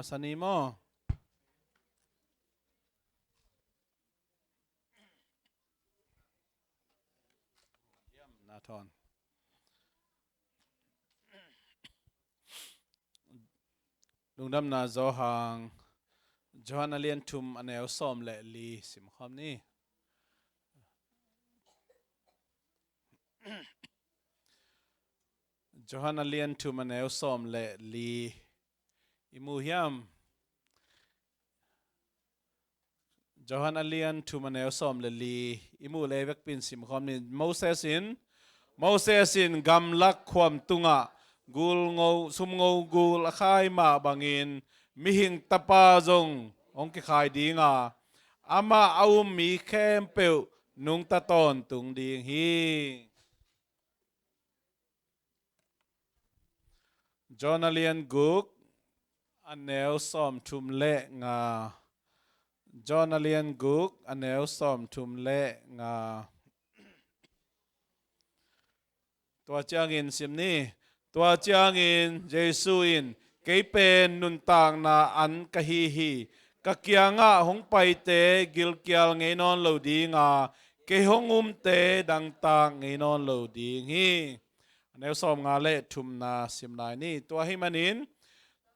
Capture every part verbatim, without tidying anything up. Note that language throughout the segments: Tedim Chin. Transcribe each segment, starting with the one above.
masa ni maw? Hiam na thawn. Lungdamna Johan, Johan a lian thum a neu sawm le li simkhawm ni. Johan a lian thum a neu sawm le li i mu hiam? Johan a lian thum a neu sawm le li i mu le vekpi in simkhawm ni. Moses in, Moses in gamlak khuam tungah gulngo, sumngo gul a khai mah bangin mihing tapa zong hong kikhai ding a, amah a um mi khempeuh nungta tawntung ding hi. Johan a lian guk a neu sawm thum le nga. Johan a lian guk a neu sawm thum le nga. Tua ciangin sim ni. Tua ciangin Jesu in, "Kei pen nuntakna an ka hi hi. Ka kiangah hong paite gilkial ngei nawn lo ding a, kei hong umte dangtak ngei nawn lo ding hi." A neu sawm nga le thumna sim lai ni. Tua hi manin,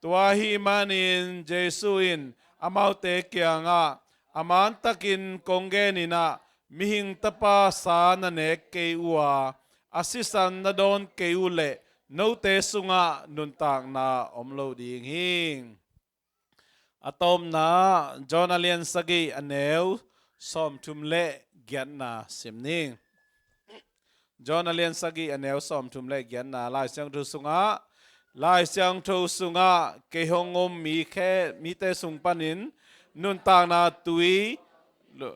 tua hi manin Jesu in amaute kiangah, "A mantakin kong genin ah, mihing tapa sa na nek kei uh a, a sisan na dawn kei uh leh note sungah nuntakna om lo ding hi." A tawpna, Johan a lian sagih a neu sawm thum le giatna sim ni. Johan a lian sagih a neu sawm thum le giatna, Lai Siangtho sungah, Lai Siangtho sungah, "Kei hong um mi khe, mite sung panin nuntakna tui lo,"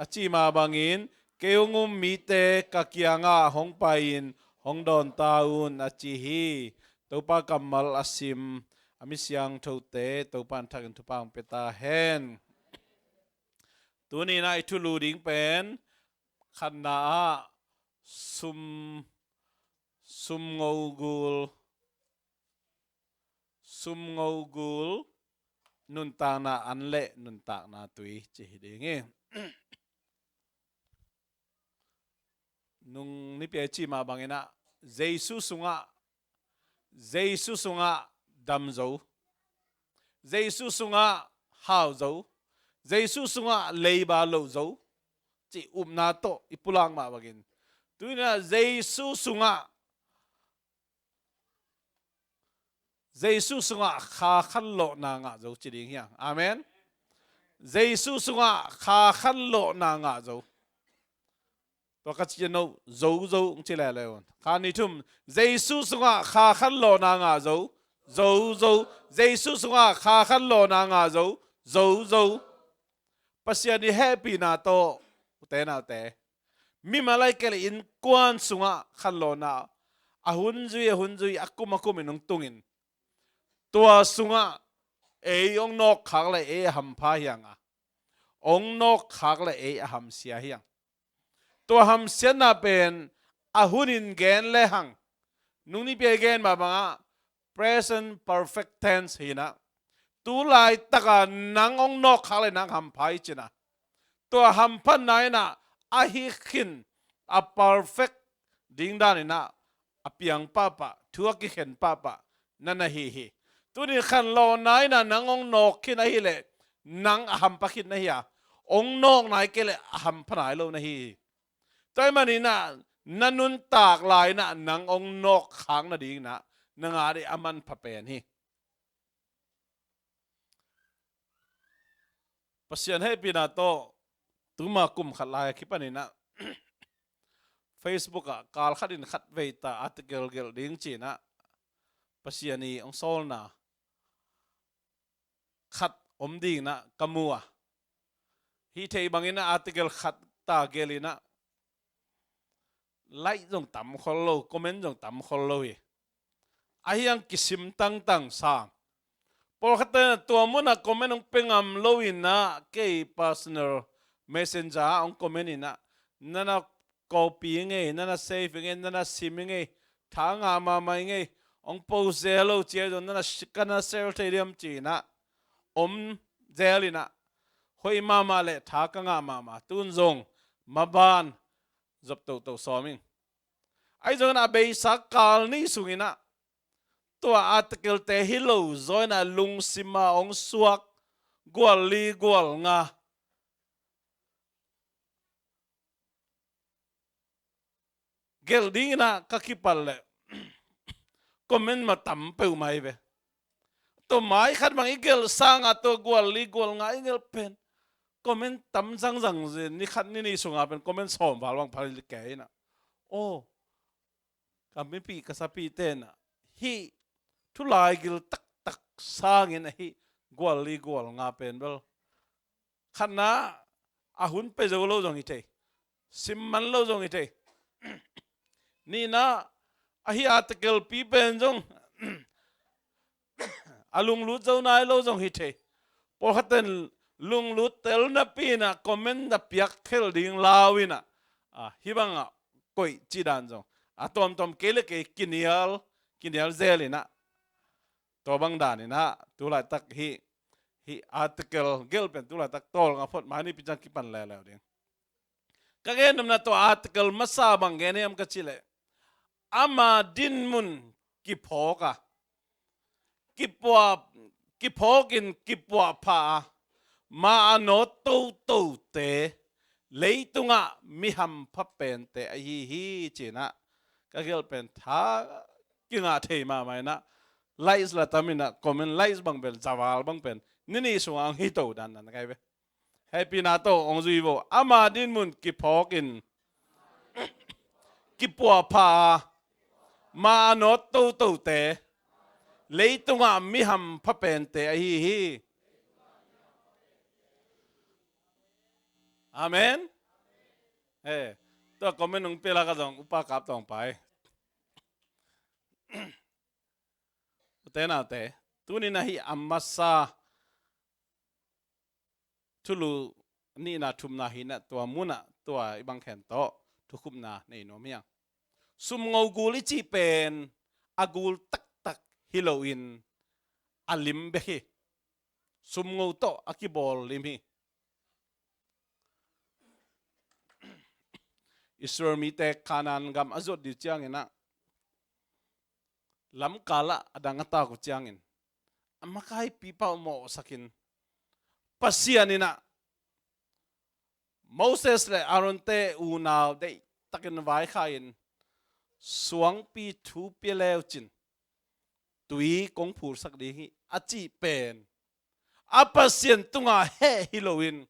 a ci mah bangin, "Kei hong um mite ka kiangah hong pai-in hong dawn ta un," a ci hi. Topa kammal a sim a mi siangthote Topa in thakin thupha hong pia ta hen. Tuni-in ah i thulu ding pen khatna ah sum, sumngo gul, sumngo gul, nuntakna an le nuntakna tui ci hi ding hi. Nung nipi a i ci mah bangin ah, Jesu sungah, Jesu sungah dam zo, Jesu sungah hau zo, Jesu sungah leiba loh zo, ci upna tawh i pulak mah bangin, tuni-in ah Jesu sungah, Jesu sungah kha khanlawhna ngah zo ci ding hi hang. Amen. Jesu sungah kha khanlawhna ngah zo. Tua ka ci no, zo zo ci lele un. Kha ni thum, Jesu sungah kha khanlawhna ngah zo. Zo zo. Jesu sungah kha khanlawhna ngah zo. Zo zo. Pasian i hehpihna tawh, ute naute, mimal ahih kei leh innkuan sungah khanlawhna a hun zui, a hun zui, a kum, a kum in hong tungin, tua sungah ei hong nawkkhak leh ei a hampha hi hang a, hong nawkkhak leh ei a hamsia hi hang. Tua hamsiatna pen a hunin gen lehang, nung nipi a i gen mah bangah present perfect tense hi-in ah, tu laitaka nang hong nawkkhak leh nang hampha hi ci-in ah, tua hamphatna in ah a hi khin, a perfect ding danin ah a piang pahpah, thu a kikhen pahpah na na hi hi. Tuni khanlawhna in ah nang hong nawk khin ahih leh nang a hampha khin na hi a, hong nawkna ahih kei leh a hampha nai lo na hi hi. Tua ahih manin ah na nuntak lai-in ah nang hong nawkkhak nadingin ah na ngah ding a manpha pen hi. Pasian hehpihna tawh, tuma kum khat lai a kipanin ah Facebook ah kal khatin khat vei ta article gelh ding ci-in ah Pasian i hong sawlna khat om dingin ah ka mu a, hih theih bangin ah article khat ta gelhin ah like zong tam khol lo, comment zong tam khol lo hi. Ahi hang kisim tangtang sa. Pawlkhatte in ah tua munah comment hong pia ngam lo-in ah kei personal messenger ah hong comment in ah, na na copy ing ei, na na save ing ei, na na sim ing ei, tha ngah mahmah ing ei, hong post zel lo ci ahi zong, na na si-, ka na share thei diam ci-in ah om zel in ah, hoih mahmah le tha ka ngah mahmah. Tun zong maban zop toto sawm ing. Ahi zongin a beisa kal ni sungin ah tua article-te hi lo zaw in ah lungsim ah hong suak gual li gual nga gelh dingin ah ka kipat leh comment ma tam peuhmah hi ve. Tua mai khat bang i gelh sangah tua gual li gual nga i gelh pen comment tam zangzang zen. Ni khat ni nih sungah pen comment sawm val bang phal kei in ah, aw, ka mipih ka sapihte in ah hih thu laigil taktak sangin ah hih gual li gual nga pen bel, khatna, a hun pia zo lo zong hi thei, sim man lo zong hi thei. Nihna, ahi article pi pen zong a lunglut zo nai lo zong hi thei. Pawlkhat ten lunglut tel napi in ah comment na piak khel ding lau in ah, a, hih bangah koih cih dan zong a tuamtuam kei le kei kinial, kinial zel in ah, tua bang dan in ah tu laitak hih, hih article gelh pen tu laitak tawlnga phot, mai ni pi ciang kipan leuleu ding. Ka gen nopna, tua article masa bang gen hiam ka cih leh, ama dinmun kiphawk a, kipuah, kiphawkin kipuahpha a, ma a nawt totote leitungah mi hampha pente ahi hi ci-in ah ka gelh pen tha kingah thei mahmah in ah, likes la tam in ah, comment, likes bang pen, za val bang pen ni nih sungah hong hi to dan dan kai ve. Hehpihna tawh hong zui vo. Ama dinmun kiphawkin kipuahpha a, ma a nawt totote leitungah mi hampha pente ahi hi. Amen. Eh, tua comment hong pia lak ah zong upa kap tawng pai. Ute naute, tuni-in ah hih a masa thulu nihna thumna hi-in ah, tua munah tua i bang khen tawh thukhupna nei nuam hi hang. Sumngo gul i cih pen a gul taktak hi loin a lim bek hi. Sumngo tawh a kibawl lim hi. Israel mite Kanaan gam a zuat ding ciangin ah, lamkal ah a dang a tak uh ciangin a makaipipa uh mawhsakin, Pasian in ah Moses le Aaron-te unau deihtakin vaikhak in, suangpi thu pia leucin tui kong phulsak ding hi a cih pen a Pasian tungah heh hi loin,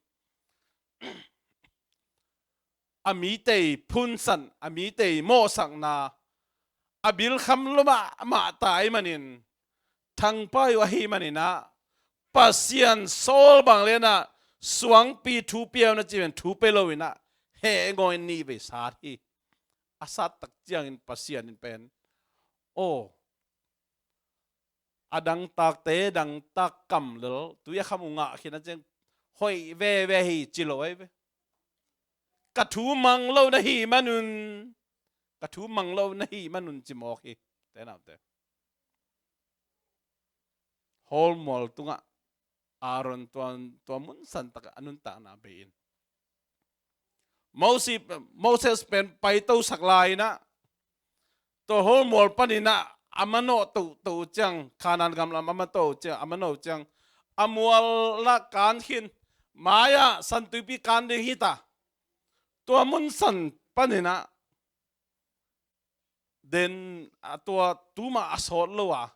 a mite phunsan, a mite mawhsakna a bilkham lua mahmah ta ahih manin, thangpai uh ahih manin ah, Pasian sawl bang le in ah suangpi thu pia un a cih pen thu pia loin ah heh ngawi in nih vei sat hi. A sat tak ciangin Pasian in pen, aw, a dangtakte dangtak kam lel tui a kham uh ngah khin a ciang hoih veve hi ci lo ahi ve. Ka thu mang lo na hih manun, ka thu mang lo na hih manun ci mawk hi. Te naute, hawlmual tungah Aaron tua, tua mun san takah a nuntakna bei in, Moses, Moses pen paitosak lai-in ah, tua hawlmual panin ah a manawh toto uh ciang, Kanaan gam lam a manawh uh ciang, a manawh uh ciang, a mual ah kan khin, mai-ah San Tuipi kan ding hi ta. Tua mun san panin ah den, a tua tuma a sawt lo a,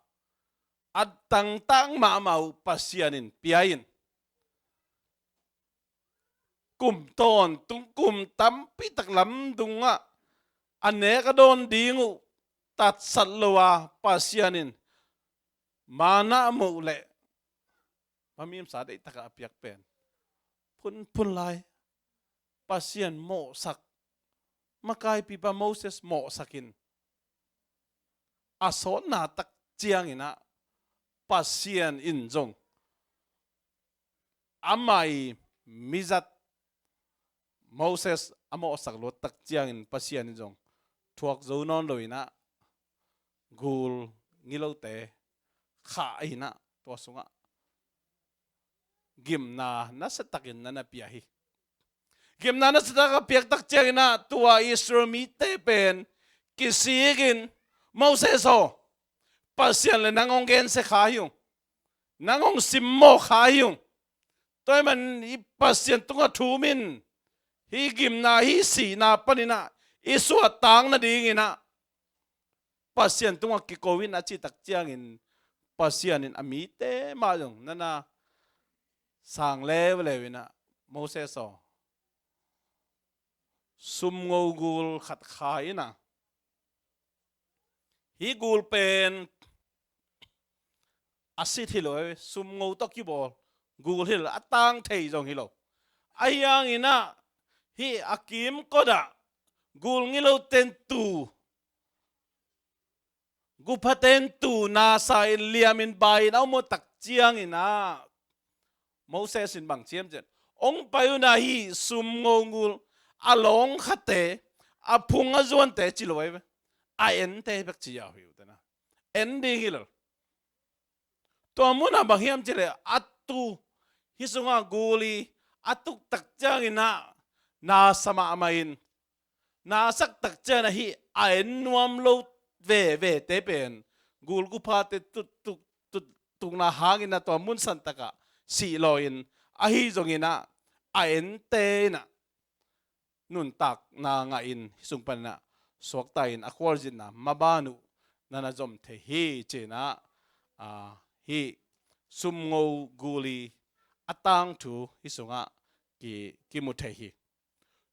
a tangtak mahmah uh Pasian in pia in, kum tawntung, kum tampi tak lamdung ah a nek a dawn ding uh tatsat lo a, Pasian in manna moh le, ma mimsa deihtak a piak pen phunphun lai, Pasian mawhsak, makaipipa Moses mawhsak in, a sawtna tak ciangin ah Pasian in zong amah i mizat Moses a mawhsak luat tak ciangin Pasian in zong thuak zo nawn loin ah gul ngilote khah in ah tua sungah gimna nasiatakin na na pia hi. Gimna nasiatak a piak tak ciangin ah tua Israel mite pen kisikin, Moses aw, Pasian le nang hong gensia kha hi ung, nang hong simmawh kha hi ung. Tua ahih manin i Pasian tungah thum in, hih gimna, hih sihna panin ah i suahtak nadingin ah Pasian tungah kiko in a cih tak ciangin, Pasian in a mite mah zong na na sang leuleu in ah, Moses aw, sumngo gul khat khai in ah, hih gul pen a sit hi lo, sumngo tawh kibawl gul hi lo, a tang thei zong hi lo. Ahi hangin ah hih a kimkot ah gul ngilote in tu, guphate in tu, nasa in, liam in, bai in a om uh tak ciangin ah, Moses in bang ci hiam cih leh, hong pai un ah hih sumngo gul a lawng khate, a phung a zuante ci lo ahi ve, a ente bek ci a hi uh te na. En ding hi lo. Tua munah bang hiam cih leh a tu, hih sungah gul i a tuk tak ciangin ah nasa mahmah in, na a sak tak ciangin ah hih a en nuam lo vevete pen gul guphate tut, tut, tut, tukna hangin ah tua mun santak ah sih law in, ahi zongin ah a ente in ah nuntakna ngah in, hih sung panin ah suakta in a khualzinna maban uh na na zom thei hi ci-in ah, ah, hih sumngo gul i a tangthu hih sungah ki, kimu thei hi.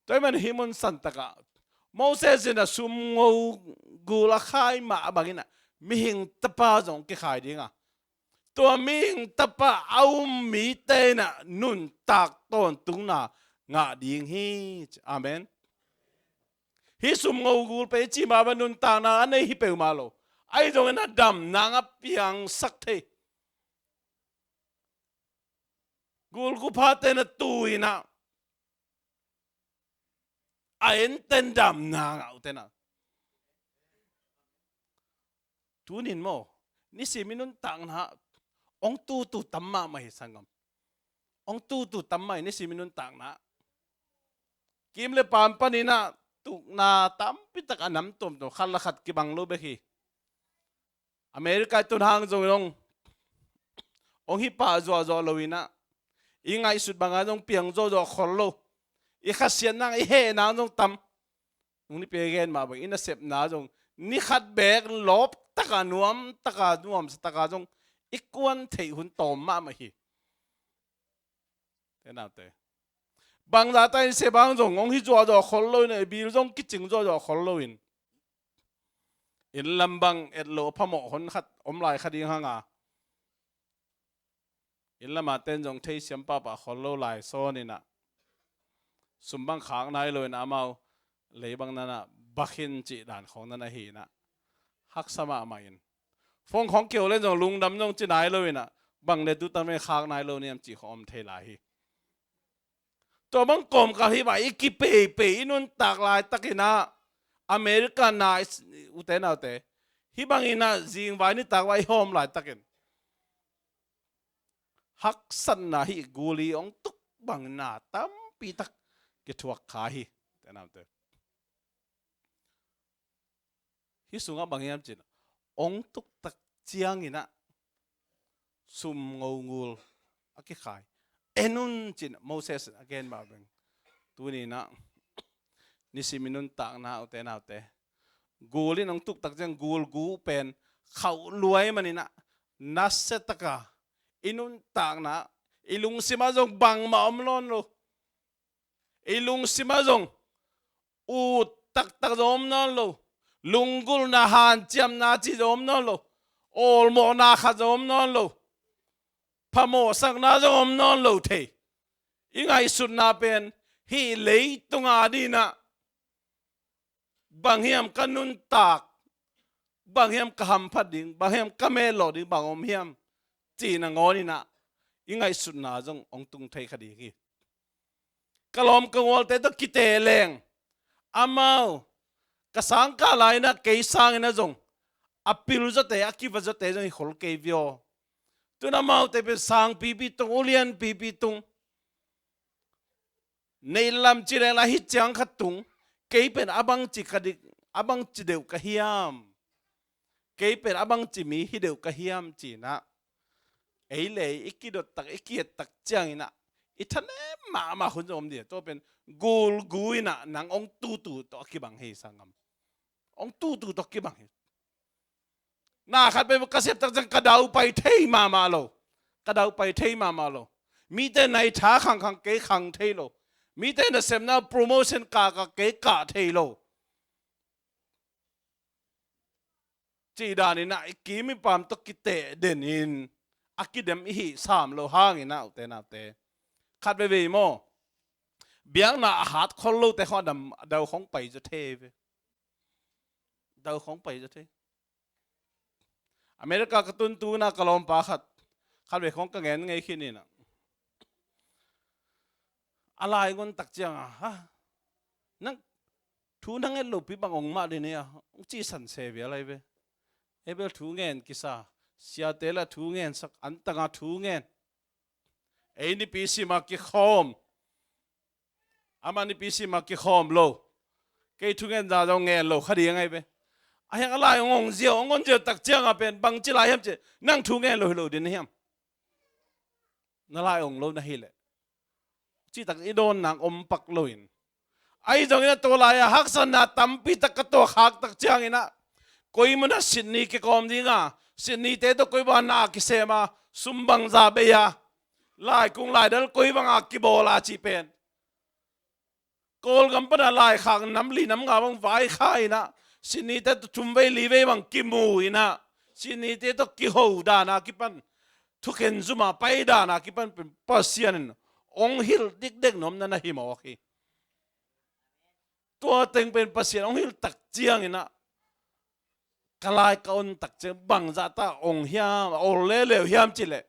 Tua ahih manin hih mun santak ah Moses in ah sumngo gul a khai mah bangin ah mihing tapa zong kikhai ding a, tua mihing tapa a um mite in ah nuntak tawntungna ngah ding hi. Amen. Hih sumngo gul pen i cih mah bang nuntakna a nei hi peuhmah lo. Ahi zongin ah damna a piangsak thei. Gul guphate in ah tu in ah, a enten damna ngah uh te na. Tunin maw, nisim i nuntakna hong tutu tam mahmah hi sanggam. Hong tutu tam mah hi nisim i nuntakna. Kim le pam panin ah tukna tampi tak a nam tuamtuam, khat le khat kibang lo bek hi. America i tun hang zong in hong, hong hi pah zuahzuah lo in ah, i ngaihsut bangin zong piang zuahzuah khol lo. I khasiatna, i hehna zong tam. Nung nipi a gen mah bang, i nasepna zong ni khat beek lawp taka, nuam taka, nuamsa taka zong i kuan theih hun tawm mahmah hi. Te naute, bangzah ta in se bang zong hong hi zuahzuah khol lo in ah, i bil zong kicing zuahzuah khol lo in, inn lam bang et loh a phamawh hun khat om lai kha ding hang a, inn lam a ten zong theisiam pahpah khol lo lai sawn in ah, sum bang khak nai lo in ah, amau lei bang na na bak in cih dan khawng na na hi in ah, haksa mahmah in. Phone khawng kio len zong lungdam zong ci nai lo in ah, bang le tu tan ven khak nai lo niam cih khawng om thei lai hi. Tua bang kawmkal hih bang i kipeipei, i nuntak laitak in ah, America na i s-, ute naute, hih bang in ah zingvai nitak vai i hawm laitak in, haksatna hih gul i hong tuk bang na tampi tak kithuak kha hi. Ute naute, hih sungah bang hiam cih leh, hong tuk tak ciangin ah sum ngongul a kikhai. En un cih Moses in a gen mah bang, tuni in ah nisim i nuntakna, ute naute, gul in hong tuk tak ciang gul gu pen khauh luai manin ah, nasia taka i nuntakna, i lungsim ah zong bangmah om nawn lo. I lungsim ah zong ut taktak zong om nawn lo. Lunggulhna, hanciamna cih zong om nawn lo. Awlmawhna khat zong om nawn lo. Phamawhsakna zong om nawn lo thei. I ngaihsutna pen hih leitung a ding in ah bang hiam ka nuntak, bang hiam ka hamphat ding, bang hiam ka metlawh ding, bang om hiam cih nangawn in ah i ngaihsutna zong hong tung thei kha ding hi. Ka lawm ka gualte tawh kiteh leng, amau ka sangkah lai in ah kei sangin ah zong a pil zawte, a kiva zawte zong hi khol kei via. Tun amaute pen sangpipi tung, ulianpipi tung. Nei lam ci leng la hi ciang khat tung. Kei pen a bang ci ka dik, a bang ci deuh ka hiam. Kei pen a bang ci mi hi deuh ka hiam ci-in ah. Ei le ei i kidot tak, i kiet tak ciangin ah, i thanem mahmah hun zong om ding. Tua pen gulgu in ah nang hong tutu tawh a kibang hi, sanggam. Hong tutu tawh kibang hi. Na khat pen ka sep tak ciang ka daupai thei mahmah lo. Ka daupai thei mahmah lo. Mite na i tha khangkhang kei khang thei lo. Mite nasepna promotion kah kah kei kah thei lo. Cih danin ah i kim i pam tawh kiteh den in a kidem i hih sam lo hangin ah, ute naute, khat veivei maw, biakna a hat khol lote khong a dam, a dau khong pai zaw thei ve. Dau khong pai zaw thei. America ka tun tu-in ah ka lawmpa khat, khat vei khong ka ngen ngei khin in ah, a lai ngon tak ciang a, ha, nang thu na nget lopi bang hong mah ding hi a, hong cisan se vial ahi ve. Ei bel thu ngen kisa, siate la thu ngen sak, an tanga thu ngen. Ei nipi sima kikhawm, ama nipi sima kikhawm lo. Kei thu ngen zah zong ngen lo kha ding ahi ve. A hiang a lai hong hong ziau, hong hong ziau tak ciang a pen bang ci lai hiam ci, nang thu ngen lo hi lo ding na hiam. Na lai hong lo na hi leh. Cih tak i dawn nang om pak loin. Ahi zongin ah tua lai-ah haksatna tampi tak ka tuak khak tak ciangin ah, koi mun ah Sydney kikawm ding a, Sydney-te tawh koi bang na kisem a, sum bangza bei a, laikung laidal koi bang a kibawl a cih pen. Kawlgam pan a laikhak nam li nam nga bang vaikhak in ah, Sydney-te tawh thum vei li vei bang kimu in ah, Sydney-te tawh kiho dan a kipan, thukhen zum a pai dan a kipan pen Pasian in hong hilh dikdek nuam na na hi mawk hi. Tua teng pen Pasian hong hilh tak ciangin ah, ka lai ka on tak ciang bangzah ta ong hiam, a ol leuleu hiam cih leh,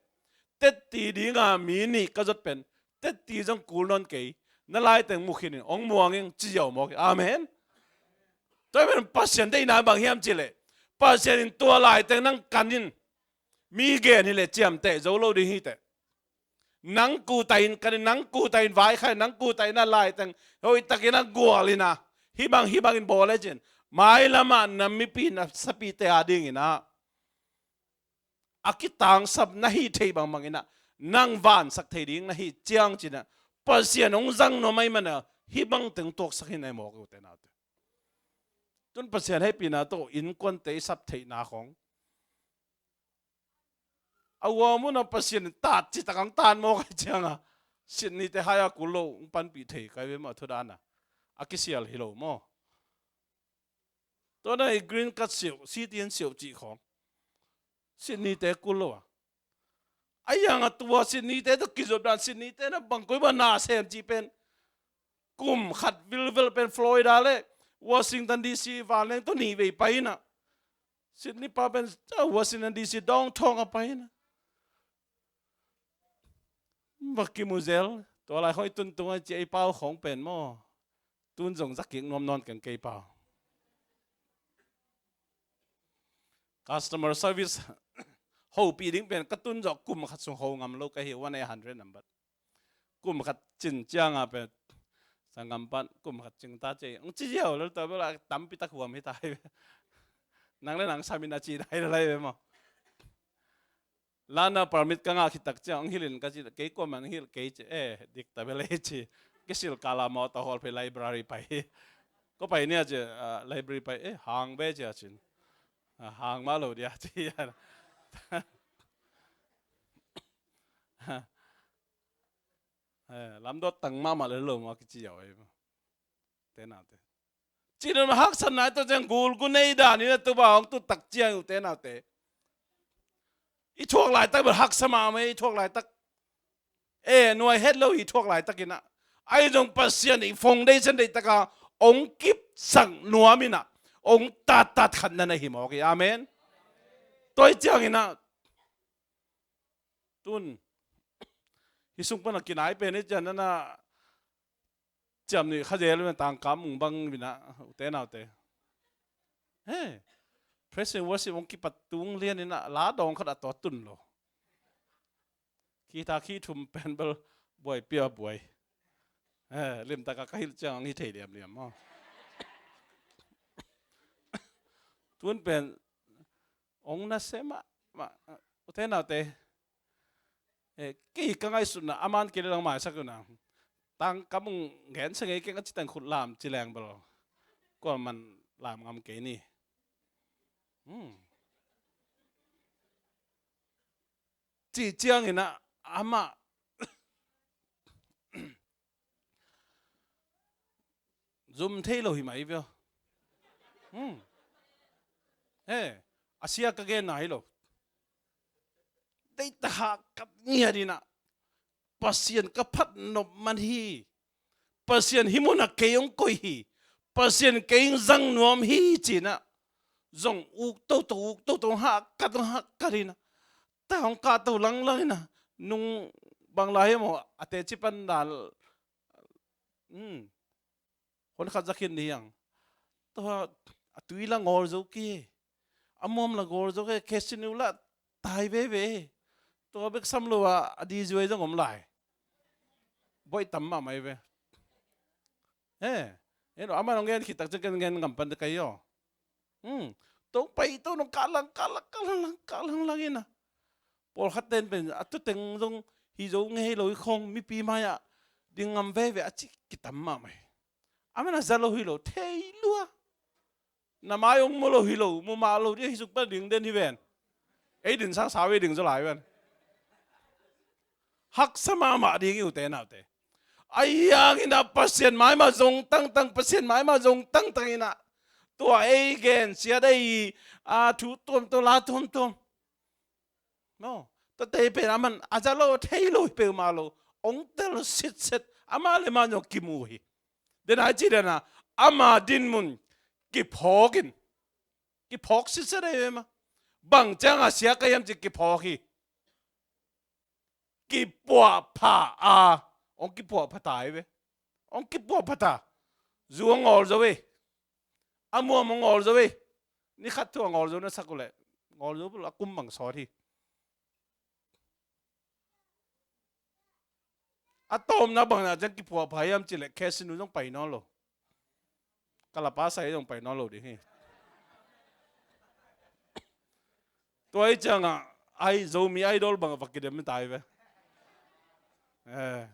tetti dinga mi nih ka zot pen, tetti zong kul nawn kei, na lai teng mu khin in ong muang ing ci ziau mawk hi. Amen. Tua hi pen Pasian deihna bang hiam cih leh, Pasian in tua lai teng nang kan in, mi gen hi leh ciamteh zo lo ding hi teh. Nang kuta in kan in, nang kuta in vaikhak in, nang kuta in a lai teng hoih takin a gual in a, hih bang hih bangin bawl e cin, mailam ah na mipi na sapite a dingin ah, a kitangsap na hih theih bangbang in ah, nang vansak thei ding na hih ciang cin ah, Pasian hong zang nuam ahih man a, hih bang teng tuaksak hi na hi mawk, ute naute. Tun Pasian hehpihna tawh innkuante i sap theihna khong, a uamun a Pasian in tat citak ang tat mawk ahih cianga, Sydney-te hai a kul lo hong panpih thei kai ve mah, thu dan a, a kisial hi lo maw? Tua na i green card siauh, citizen siauh cih khawng, Sydney-te kul lo a. A iang a tua Sydney-te tawh kizop dan, Sydney-te na bang koi bang na sem cih pen, kum khat vilvel pen Florida le Washington D C vanleng tawh nih vei pai in ah, Sydney pa pen, ah, Washington D C downtown a pai in ah, va kimu zel. Tua lai khong i tuntung a ci ei pau khong pen maw, tun zong za kik nuam nawn keng kei pau. Customer service hopih ding pen ka tun zawh kum khat sung ho ngam lo ka hi, one eight hundred number. Kum khat cin cianga pen, sanggam pan kum khat cing ta ci, hong ci ziau lel, tua bel a tampi tak huam hi ta hi. Nang le nang samin a ci dai lai ve maw? Lana permit ka ngah khit tak ciang hong hilh in ka ci, kei kuaman hong hilh kei ci, eh, dik ta bel ei ci. Kisil kala mawtaw hawl phei library pai hi. Ko pai nia ci, ah, library pai, eh, hang be ci a cin. Ah, hang mah lo dia ci. Eh, lamdawt tang mahmah le lo mah kici ziau ei. Te naute. Cih dan mah haksatna i tuah ciang gulgu nei dan in a tupa hong tut tak ciang uh, te naute. I thuak laitak bel haksa mahmah, i thuak laitak. Eh, nuai het lo i thuak laitak in ah. Ahi zong Pasian i foundation deihtak a hong kipsak nuam in ah, hong tattat khat na na hi mawk hi. Amen. Tua hi ciangin ah, tun hih sung pan a kinai pen hi ciang na na ciamnuih kha zel in a, tangkam ung bang in ah, ute naute. He, Praise and worship hong kipat tung lianin ah la dawng khat a tawh tun lo. Khi tha khi thum pen bel buai pia buai. Eh, limtak a ka hilh ciang hong hi thei liamliam maw. Tun pen hong nasia mahmah. Ute naute, eh, kei ka ngaihsutna a man kei le lang maisak uh na. Tangkam hong gensia ngei keng a ci teng khut lam ci leng bel kuaman lam ngam kei ni. Hmm. Cih ciangin ah amah zum thei lo hi mai via. Hmm. He, a sia ka genna hi lo. Deita hah kat ngiat in ah Pasian ka phat nop man hi. Pasian hih munah kei hong koih hi. Pasian kei hong zang nuam hi ci-in ah zong uk toto, uk toto, hong hah kat, hong hah kat in ah ta hong kahto langlang in ah nung bang lai hi maw, a teci pan dal. Hmm. Hon khat za khin ni hiang. Tua a tui la ngawl zo ki. A muam la ngawl zo ki, khesinu la tai veve. Tua bek sam lo a, a di zuai zong om lai. Boih tam mahmah hi ve. He, he lo, amah hong gen khit tak ciang ken gen ngam pan te kai aw. Hmm. Tong pai to nong kah lang, kah lang, kah lang, kah lang lang in ah. Pawlkhat ten pen a tuteng zong hi zo ngei lo hi khong mipi mai-ah ding ngam veve a ci kitam mahmah hi. A man a za lo hi lo, thei lua. Na mai hong mu lo hi lo, mu mah lo ding, hi suk pan ding den hi ven. Ei din sang sa ve ding zaw lai ven. Haksa mahmah ding hi ute naute. Ahi hangin ah Pasian mai mah zong tangtang, Pasian mai mah zong tangtang in ah tua ei gensiat ei, a thu tuamtuam, la tuamtuam. No, tua tei pen a man a za lo, thei lo hi peuhmah lo. Hong tel sitset, amah le amah zong kimu hi. Den ai ci den ah, ama dinmun kiphawk in, kiphawk sitset ei ve mah. Bang ciang a sia ka hiam ci kiphawk hi. Kipuahpha a, hong kipuahpha ta hi ve. Hong kipuahpha ta. Zu hong ngawl zo hi. A muam hong ngawl zo hi. Ni khat thu a ngawl zo na sak uh leh ngawl zo bul a kum bang sawt hi. A tawpna bang na ciang kipuahpha hiam ci leh khesinu zong pai nawn lo. Kalapa sai zong pai nawn lo ding hi. Tua hi ciangah ai Zomi Idol bang va kidem ta hi ve. Eh.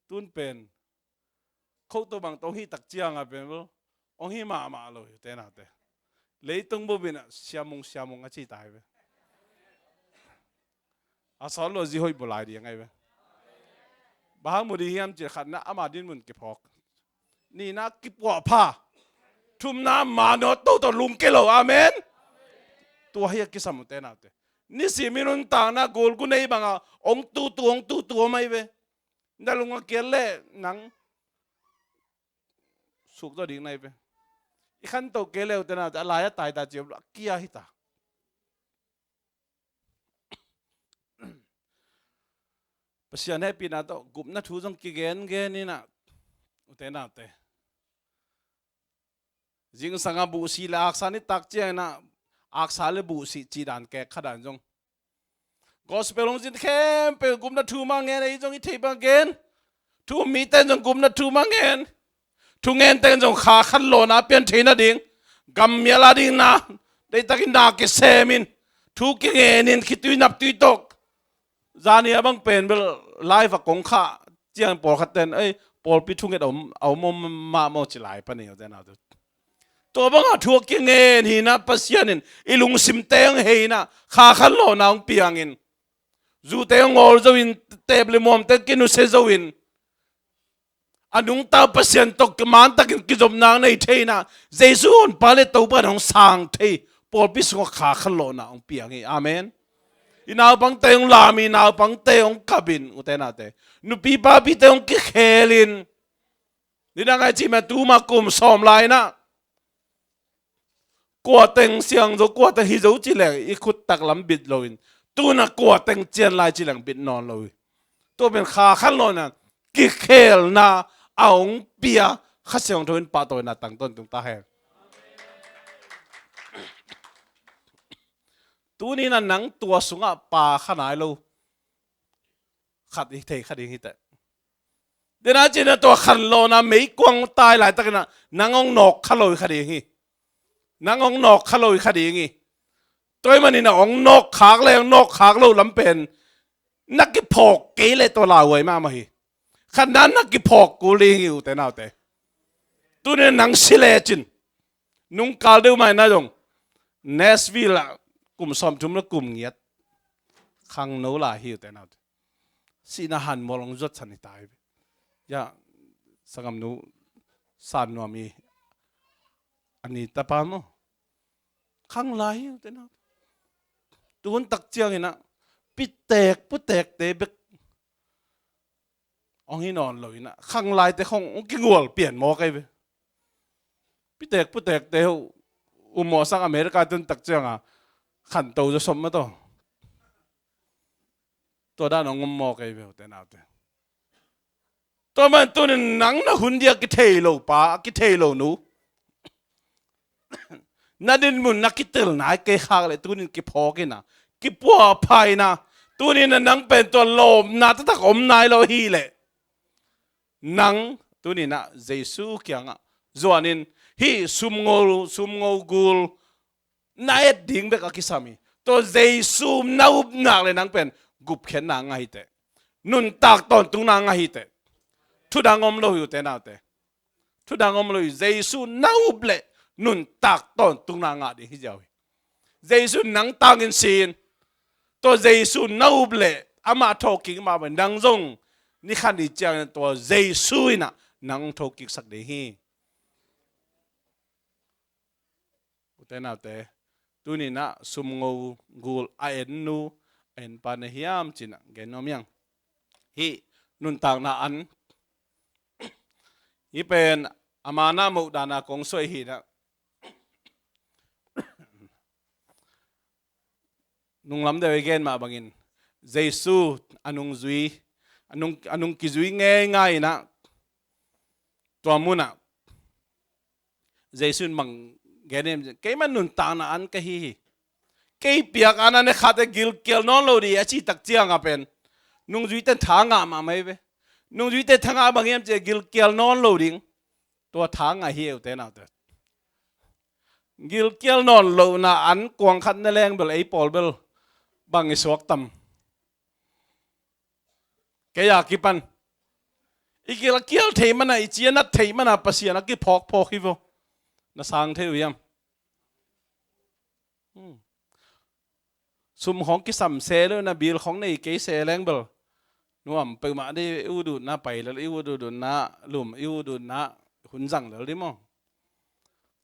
Tun pen khoto bang tawh hong hih tak ciangah pen lo, hong hih mahmah lo hi ute naute. Leitung bup in ah siamung siamung a ci ta hi ve. A sawt lo zi hoih bul lai ding ahi ve. Bang hang mu ding hiam ci leh khatna ama dinmun kiphawk. Nihna kipuahpha. Thumna manawt toto lungke lo. Amen. Tua hi a kisam ute naute. Nisim in nuntakna gulgu nei banga hong tutu, hong tutu om ahi ve. Na lung a kial leh nang suk zaw ding na hi ve. I khanto kei leh ute naute a lai a tai ta ci a kia hi ta. Pasian hehpihna tawh gupna thu zong kigengen in ah ute naute. Zingsang a buhsih le aksa nitak ciangin ah aksa le buhsih cih dan kek kha dan zong. Gospel hong zin khempeuh gupna thu mah ngen, ei zong i theih bang gen. Thu um mite in zong gupna thu mah ngen. Thu ngente in zong kha khat lawhna pian theih nading, gam mial a ding na deihtakin na kisem in, thu kingen in, khitui naptui tawh. Zani a bang pen bel live a kong khah ciang pawlkhat ten, ei, pawlpi thunget a om, a om om mah maw ci lai pan i ute naute. Tua banga thu a kingen hi in ah Pasian in i lungsimte hong hei in ah kha khat lawhna hong piangin, zute hong ngawl zo in, teep le muamte kinusia zo in, a nungta Pasian tawh mantakin kizopna hong nei thei in ah Jesu honpa le Topa in hong sang thei, pawlpi sungah kha khat lawhna hong piang hi. Amen. I naupangte hong lam in, i naupangte hong kap in ute naute. Nupi papite hong kikhel in. Nidang ai cih mah tuma kum sawm lai in ah kua teng siang zo, kua teng hi zo ci leng i khut taklam bit loin, tuna kua teng cian lai ci leng bit nawn lo hi. Tua pen kha khat lawhna, kikhelna a hong pia Kha Siangtho in pahtawina tang tawntung ta hen. Tuni-in ah nang tua sungah pa kha nai lo khat hi thei kha ding hi teh. Dena cina tua khanlawhna meikuang tai laitakin ah nang hong nawk kha lo hi kha ding hi. Nang hong nawk kha lo hi kha ding hi. Tua ahih manin ah hong nawk khak le hong nawk khak lo lam pen na kiphawk kei leh tua lauhuai mahmah hi. Khatna na kiphawk kul ding hi ute naute. Tuni-in nang si lecin nungkal deuh mah in ah zong Nashville ah kum sawmthum le kum ngiat khangno lai hi ute naute. Sihna hanmual hong zuatsan hi ta hi. Ya, sanggamnu San Nuam i a ni tapa maw, khang lai hi ute naute. Tuhun tak ciangin ah pitek putekte bek hong hi nawn lo in ah khang laite khong hong kingual pian mawk ahi ve. Pitek putekte uh um mawhsak America tun tak cianga khanto zaw sawm mah tawh. Tua dan hong um mawk ahi ve ute naute. Tua man tunin nang na hun dia kithei lo pa, kithei lo nu, na dinmun na kitel nai kei khak leh tunin kiphawk in ah, kipuahpha in ah, tunin ah nang pen tua lawpna taktak om nai lo hi leh nang tunin ah Jesu kiangah zuanin hih sumngo, sumngo gul na et ding bek a kisam hi. Tua Jesu na up nak leh nang pen gupkhiatna ngah hi teh. Nuntak tawntungna ngah hi teh. Thudang om lo hi ute naute. Thudang om lo hi. Jesu na up leh nuntak tawntungna ngah ding hi ziau hi. Jesu nang tangin si in. Tua Jesu na up leh amah thawhkik mah bang nang zong ni khat ni ciangin tua Jesu in ah nang thawhkiksak ding hi. Ute naute, tunin ah sumngo gul a en nu a en pa na hiam ci-in ah gen nuam hi ing. Hih nuntakna an, hih pen a man ah moh dan a kong suai hi in ah, nunglam deuh i gen mah bangin Jesu a nungzui, a nung, a nung kizui ngeingai in ah, tua mun ah Jesu in bang gen hiam, keimah nuntakna an ka hi hi. Kei piak an a ne khat e gilkial nawn lo ding a cih tak ciang a pen nungzuite tha ngah mahmah hi ve. Nungzuite tha ngah bang hiam cih leh gilkial nawn lo ding. Tua tha ngah hi e ute naute. Gilkial nawn lohna an kuang khat ne leng bel ei pawl bel bang i suak tam. Kei a kipan i gilkial theih man a, i ci a nat theih man a Pasian a kiphawkphawk hi vo. Na sang thei uh hiam? Hmm. Sum khawng kisam se lo, na bil khawng nei kei se leng bel nuam peuhmah ding, i ut utna pai lel, i ut utna lum, i ut utna hun zang lel ding maw?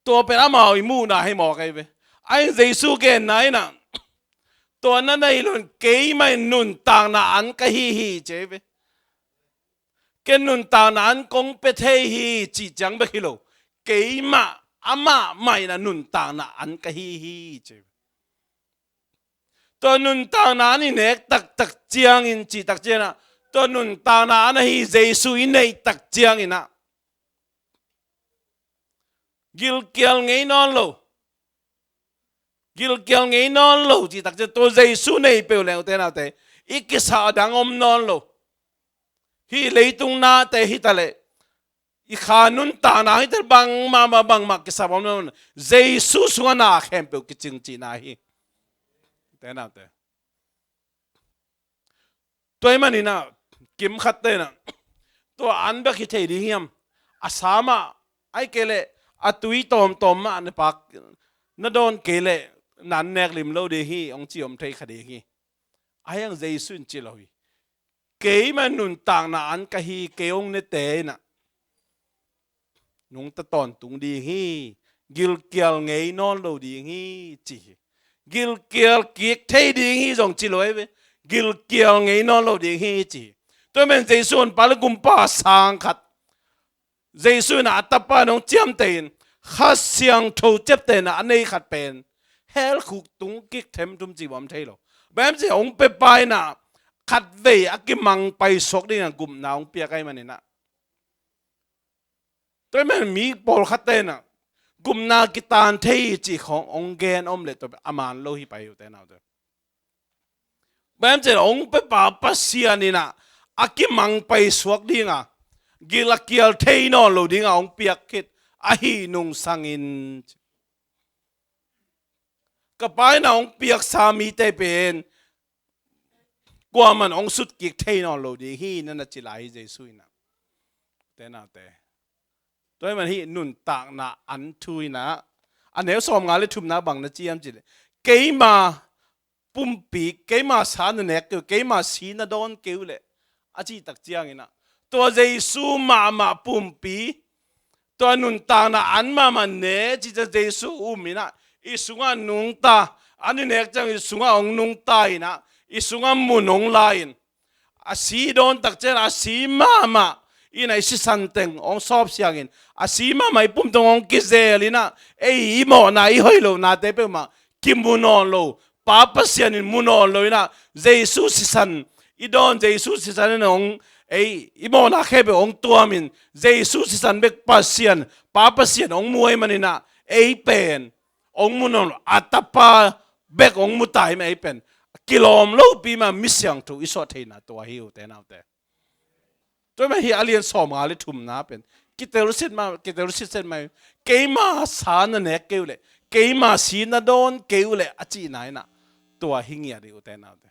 Tua pen amau i muhna hi mawk ahi ve. Ahi zong Jesu genna in ah, tua na nei loin keimah in nuntakna an ka hi hi ci ahi ve. Ken nuntakna an kong pia thei hi cih ciang bek hi lo, keimah, amah mah in ah nuntakna an ka hi hi ci ahi ve. Tua nuntakna an i nek taktak ciangin, cih tak ciangin ah, tua nuntakna an ahi Jesu i neih tak ciangin ah, gilkial ngei nawn lo. Gilkial ngei nawn lo cih tak ciang tua Jesu nei peuh leng ute naute, i kisa a dang om nawn lo. Hih leitung nate hi ta leh, i kha nuntakna hi ta leh, bangmah mah, bangmah kisa om nawn lo. Jesu sungah na khempeuh kicing cihna hi. Ute naute. Tua ahih manin ah, kim khatte in ah, tua an bek hi thei ding hiam? A sa mah, ahih kei leh a tui tawmtawm mah na pak, na dawn kei leh na an nek lim lo ding hi, hong ci om thei kha ding hi. Ahi zong Jesu in ci lo hi. Keimah nuntakna an ka hi, kei hong nete in ah nungta tawntung ding hi, gilkial ngei nawn lo ding hi, ci hi. Gilkial kik thei ding hi zong ci lo ahi ve. Gilkial ngei nawn lo ding hi, ci hi. Tua ahih manin Jesu honpa le gumpa sang khat, Jesu in ah a tapa in hong ciamteh in, Kha Siangtho ciaptehna a nei khat pen hell khuk tung kik themthum cih bang om thei lo. Bang hiam cih leh hong pia pa in ah khatvei a kimang paisuak dingin ah gupna hong piak ahih manin ah. Tua ahih manin mi pawlkhatte in ah, gupna kitan thei hi cih khawng hong gen om leh tua a man lo hi pai hi ute naute. Bang hiam cih leh hong pia pa Pasian in ah a kimang paisuak ding a, gil a kial thei nawn lo ding a hong piak khit ahih nungsangin, ka Pa in ah hong piaksa mite pen kuaman hong sutkik thei nawn lo ding hi na na ci lai hi Jesu in ah. Ute naute, tua ahih man hih nuntakna an thu in ah a neu sawmnga le thumna bang na ci hiam cih leh, keima pumpi, keima sa na nek kei uh, keima si na dawn kei uh leh a cih tak ciangin ah tua Jesu mahmah pumpi, tua nuntakna an mahmah ne cih ciang Jesu um in ah i sungah nungta, an i nek ciang i sungah hong nungta in ah i sungah mun hong la in, a si dawn tak ciang a si mahmah in ah i sisan teng hong sawp siang in, a si mahmah i pum teng hong kizel in ah ei i mawhna i hoih lohnate peuhmah kimu nawn lo, Pa Pasian in mu nawn lo in ah Jesu sisan i dawn, Jesu sisan in hong ei i mawhna khempeuh hong tuam in, Jesu sisan bek Pasian, Pa Pasian hong mu ahih man in ah ei pen hong mu nawn lo, a Tapa bek hong mu ta ahih man ei pen kilawm lopi mah mi siangtho i suah theihna tua hi ute naute. Tua ahih man hih a lian sawmnga le thumna pen kitel sit mah, kitel sit set mah hi. Keima sa na nek kei uh leh, keima si na dawn kei uh leh a cihna in ah tua hi ngiat hi ute naute.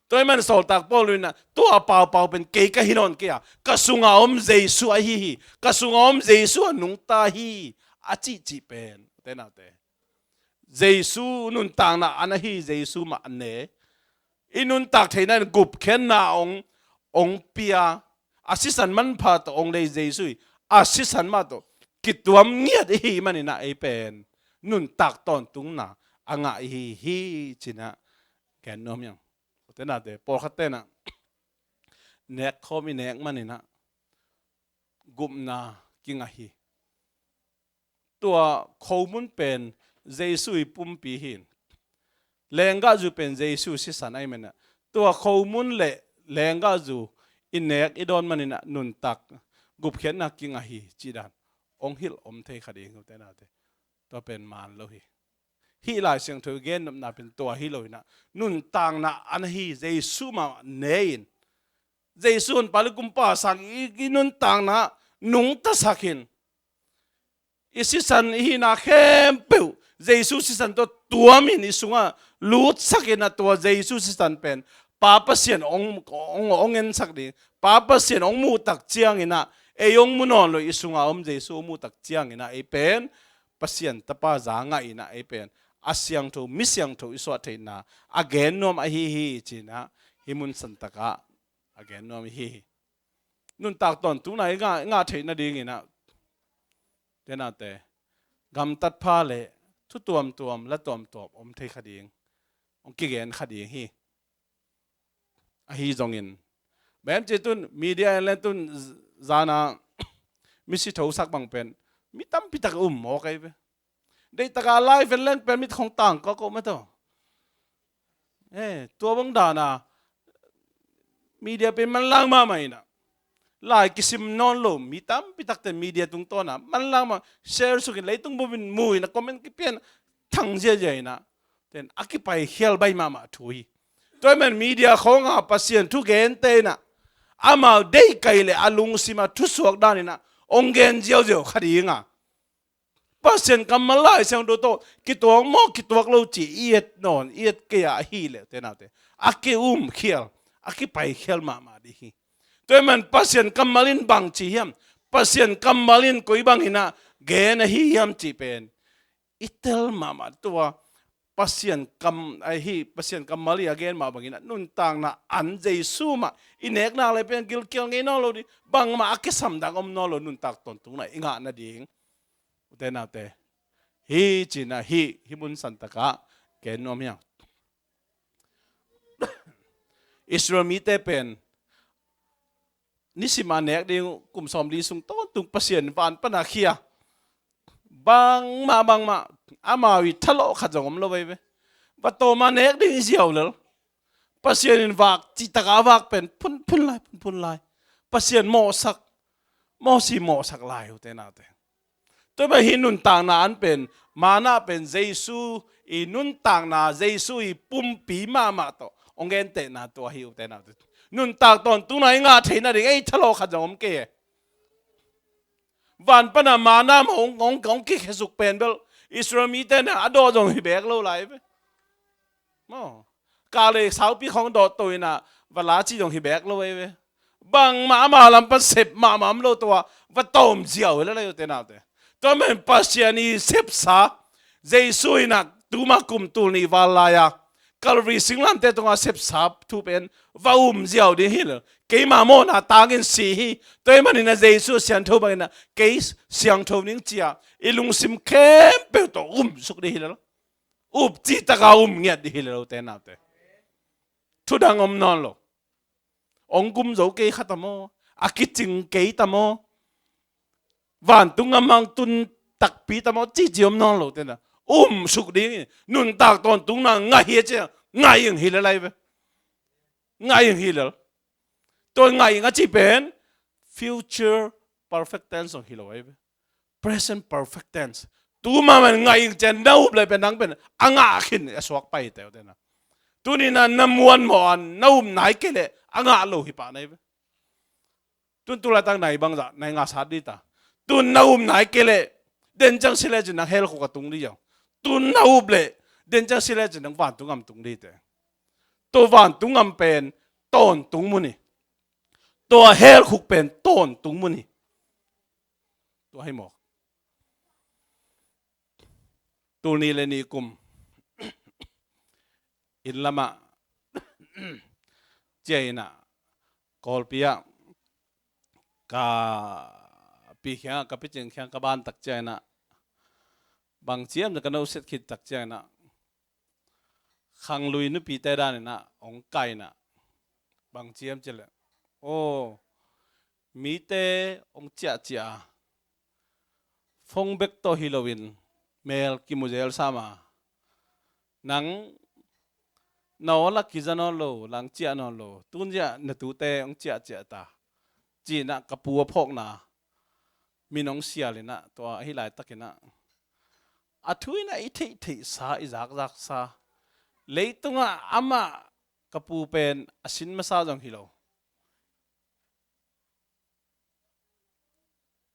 Tua ahih man sawltak Paul in ah tua paupau pen kei ka hi nawn kei a, ka sungah om Jesu ahi hi, ka sungah om Jesu a nungta hi a cihcih pen ute naute, Jesu nuntakna an ahi, Jesu mah a ne. I nuntak theihna in gupkhiatna hong, hong pia, a sisan manpha tawh hong lei Jesu hi. A sisan mah tawh kituam ngiat i hih man in ah ei pen nuntak tawntungna a ngah i hi hi ci-in ah gen nuam hi hang. Ute naute, pawlkhatte in ah nek khawm i nek man in ah gupna kingah hi. Tua khomun pen Jesu i pumpi hi. Lenggahzu pen Jesu sisan ahih man in ah tua khomun le lenggahzu i nek i dawn man in ah nuntak gupkhiatna kingah hi cih dan hong hilh om thei kha ding hi ute naute. Tua pen man lo hi. Hih Lai Siangtho i gennopna pen tua hi lo in ah nuntakna an ahi Jesu mah ne in, Jesu honpa le kumpa sang i, i nuntakna nungtasak in, i sisan i hihna khempeuh Jesu sisan tawh tuam in i sungah lutsak in ah tua Jesu sisan pen Pa Pasian hong, hong, hong ensak ding, Pa Pasian hong muh tak ciangin ah ei hong mu nawn lo, i sungah om Jesu hong muh tak ciangin ah ei pen Pasian Tapa za ngah in ah ei pen a siangtho, mi siangtho i suah theihna a gen nuam ahi hi ci-in ah hih mun santak ah a gen nuam i hi hi. Nuntak tawntungna i ngah, i ngah theih nadingin ah ute naute, gamtat pha le thu tuamtuam, la tuamtuam om thei kha ding, hong kigen kha ding hi. Ahi zongin bang hiam cih leh tun media en le tun zan a misi thosak bang pen mi tampi tak um mawk ahi ve. Deihtak a live en leng pen mit khong tang kawkaw mah tawh. Eh, tua bang dan a media pen manlang mahmah in ah, lai kisim nawn lo mi tampi takte media tungtawn a manlang mah, share suk in, leitung bup in mu in ah, comment kipia in ah, thang ziazia in ah, tua in a kipaikhial baih mahmah thu hi. Tua ahih man media khawng a Pasian thugente in ah amau deihkaih le a lungsim a thusuak dan in ah hong gen ziauziau kha ding a, Pasian kammal Lai Siangtho tawh kituak maw, kituak lo cih i et nawn, i et kei a, ahih leh ute naute, a kiumkhial, a kipaikhial mahmah ding hi. Tua ahih man Pasian kammal in bang ci hiam, Pasian kammal in koi bang in ah gen ahi hiam cih pen i tel mahmah. Tua Pasian kam, ahi, Pasian kammal i a gen mah bangin ah nuntakna an Jesu mah i nek nak leh pen gilkial ngei nawn lo ding, bangmah a kisam dang om nawn lo, nuntak tawntungna i ngah nading. Ute naute, hi ci-in ah hih, hih mun santak ah gen nuam hi hang. Israel mite pen nisim a nek ding uh kum sawmli sung tawntung Pasian van pan a khia. Bangmah, bangmah, amau i thalawh khat zong om lo vei ve. Va tawm a nek ding i ziau lel. Pasian in vak, cihtak a vak pen phunphun lai, phunphun lai. Pasian mawhsak, mawhsi mawhsak lai, ute naute. Tua mah hi nuntakna an pen, manna pen Jesu i nuntakna, Jesu i pumpi mahmah tawh hong gentehna tua hi ute naute. Nuntak tawntungna i ngah theihna ding ei thalawh khat zong om kei e. Van pana manna mah hong, hong, hong kikhiasuk pen bel Israel mite na a dawh zong hi beek lo lai ve. Maw. Kalei saupi khong dawh to inah va la ci zong hi beek lo ei ve. Bangmah ama lam pan sep mahmah om lo tua va tawm ziau hi la lai ute naute. Tua men Pasian i sepsa Jesu inah tuma kum tul nih val lai-a Calvary singlamte tungah sepsa thu pen va um ziau ding hi lo. Keima mawhna tangin si hi. Tua hi maninah Jesu siangtho banginah kei siangtho ning cia i lungsim khempeuh tawh umsuk ding hi lo. Up citaka um ngiat ding hi lo ute naute. Thudang om nawn lo. Hong gum zo kei kha ta maw? A kicing kei ta maw? Vantung a mang tun takpi ta maw? Cici om nawn lo tena. Umsuk ding hi. Nuntak tawntungna ngah hi a cia. Ngah ing hi le lai ve. Ngah ing hi le. Tua ngah ing a ci pen future perfect tense ong hi lo ai ve. Present perfect tense. Tuma man ngah ing cian na up le pen nang pen a ngah khin a suak pai teu tena. Tuni na na muan mawh an na um nai kei le a ngah lo hi pah nai ve. Tun tu laitak nai bangzah nai ngah sat di ta. Tun na um nai kei le den ciang si le cin nang hell khuk a tung di ziau. Tun na up le den ciang si le cin nang vantung am tung di te. Tua vantung am pen tawntung mun hi. Tua hell khuk pen tawntung mun hi. Tua hi mawk. Tul nih le nih kum inn lamah cia inah Kawlpi ah ka pi khiang ka picing khiang ka ban tak cia inah bang ciam ka no set khit tak cia inah khanglui nupite dan inah ong kai inah bang ciam ci le aw mite ong ciahciah a phone bek tawh hi loin mel kimu zel sam a nang na awl a kiza nawn lo lang ciah nawn lo tun ziah na tute ong ciahciah ta. Ci inah ka pu a phawkna min ong sial inah tua ahi laitak inah a thu inah i theihtheihsa i zakzaksa leitungah amah ka pu pen a sin masa zong hi lo.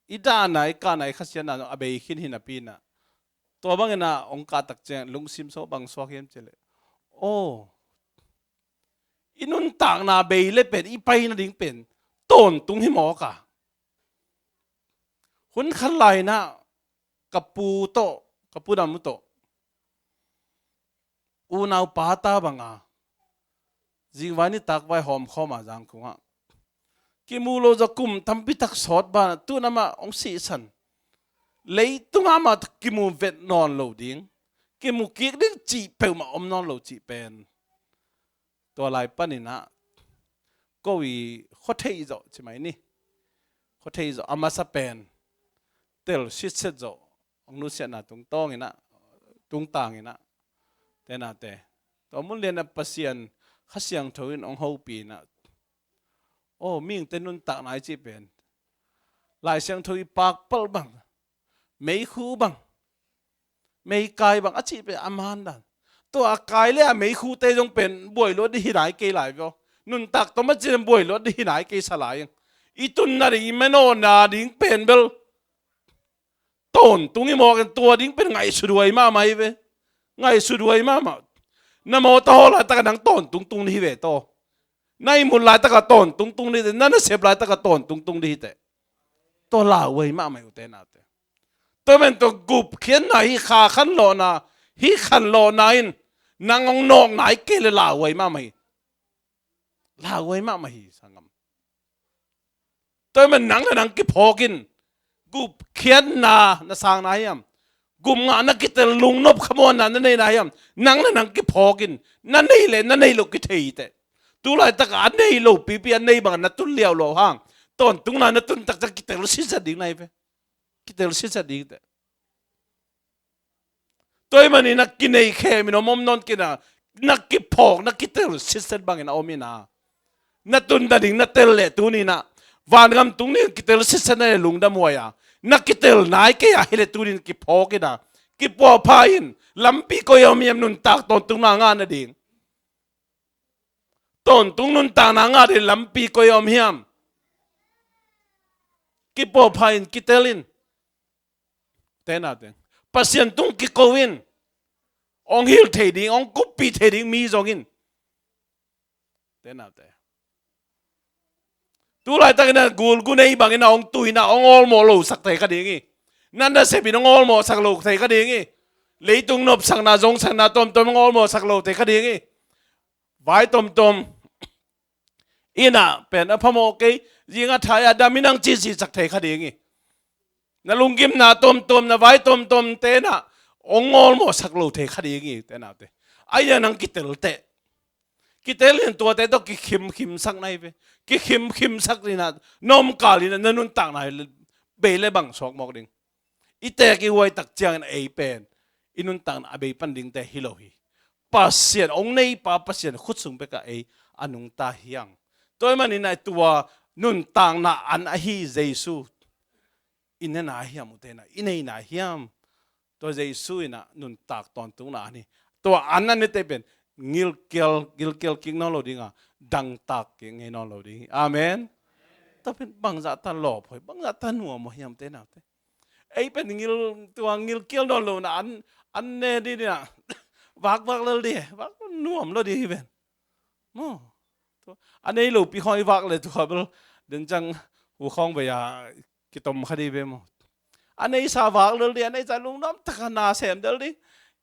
I dahna i kahna i khasiatna zong a bei khin hi napi inah tua bang inah ong kahtak ciang lungsim sawh bang suak hiam ci le aw i nuntakna bei le pen i pai nading pen tawntung hi mawk a. Hun khat lai inah ka pu tawh ka pu dam uh tawh unau pa ta banga zingvai nitak vai hawmkhawm a Zangkung ah kimu lo zaw kum tampi tak sawt banah tun amah ong sihsan. Leitungah amah kimu vet nawn lo ding kimu kik ding cih peuhmah om nawn lo cih pen tua lai paninah ko i khuatheih zawh ci mai ni. Khuatheih zawh a masa pen tel sitset zawh ong nusiatna tungtawng inah tungtang inah tenate tua mun lianah Pasian Kha Siangtho in ong hopih inah aw mihingte nuntakna i cih pen Lai Siangtho i pakpalh bang meikhu bang meikai bang a cih pen a man dan. Tua a kai le a meikhute zong pen buai luat di hi nai kei lai vio. Nuntak tom a cih pen buai luat di hi nai kei sa lai ing. I tunna ding i manawhna ding pen bel tawntung i mawk in tua ding pen ngaihsut huai mahmah hi ve. Ngaihsut huai mahmah. Na mawtaw haw laitakah nang tawntung tung di hi ve taw. Na ihmut laitakah tawntung tung di hi teh. Na nasep laitakah tawntung tung di hi teh. Tua lauhuai mahmah hi ute naute. Tua men tua gupkhiatna hi kha khanlawhna hi khanlawhna in nang hong nawkna hi kei le lauhuai mahmah hi. Lauhuai mahmah hi sangam. Tua hi man nang le nang kiphawk in gupkhiatna na sangna hiam? Gupngahna kitel lungnop khamuanna na neina hiam? Nang le nang kiphawk in na nei le na nei lo kithei teh. Tu laitakah a nei lo pipi a nei bangah na tun liau lo hang tawntungna na tun taktak kitel sitset ding na hi ve. Kitel sitset ding teh. Tua hi manin a kinei khem in om om nawn kina na kiphawk na kitel sitset bangin a om ina na tun nading na tel leh tuninah vangam tung ding kitel sitset na le lungdam huai a Na kitel nai kei a hi le tunin kiphawk in a, kipuahpha in, lampi koi a om hiam nuntak tawntungna ngah nading? Tawntung nuntakna ngah ding lampi koi a om hiam? Kipuahpha in, kitel in. Te naute, Pasian tung kiko in, hong hilh thei ding, hong kuppih thei ding mi zong in. Te naute, tu laitakin a gulgu nei bangin a hong tu in a hong awlmawh losak thei kha ding hi. Na nasep in hong awlmawhsak lo thei kha ding hi. Leitung nopsakna, zongsakna tuamtuam hong awlmawhsak lo thei kha ding hi. Vai tuamtuam in a pen a phamawh kei, zing a thai a dam in hong cihcihsak thei kha ding hi. Na lunggimna tuamtuam, na vai tuamtuam te in a hong awlmawhsak lo thei kha ding hi, te naute. Ahi a nang kitel teh. Kitel in tuate tawh kikhimkhimsak na hi ve. Kikhimkhimsak in a, na omkal in a, na nuntakna hi le, bei le bang suak mawk ding. I teek i huai tak ciangin ei pen i nuntakna a bei pan dingte hi lo hi. Pasian, hong neipa Pasian khut sung bekah ei a nungta hi hang. Tua ahih manin a tua nuntakna an ahi Jesu i ne nai hiam, ute na, i nei nai hiam? Tua Jesu in a nuntak tawntungna an hi. Tua an a nete pen gilkial, gilkial kik nawn lo ding a, dangtak kik ngei nawn lo ding hi. Amen. Tua pen bangzah ta lawp huai, bangzah ta nuam huai hiam, te naute. Ei pen gil, tua gilkial nawn lo na an, an ne ding in a, vakvak lel ding, vak nuam lo ding hi pen. Maw. Tua, a nei lopi khawng i vak le tua bel, den ciang hu khawng bei a kitom kha ding ve maw. A neisa vak lel ding, a neisa lungnuam taka na sem del ding.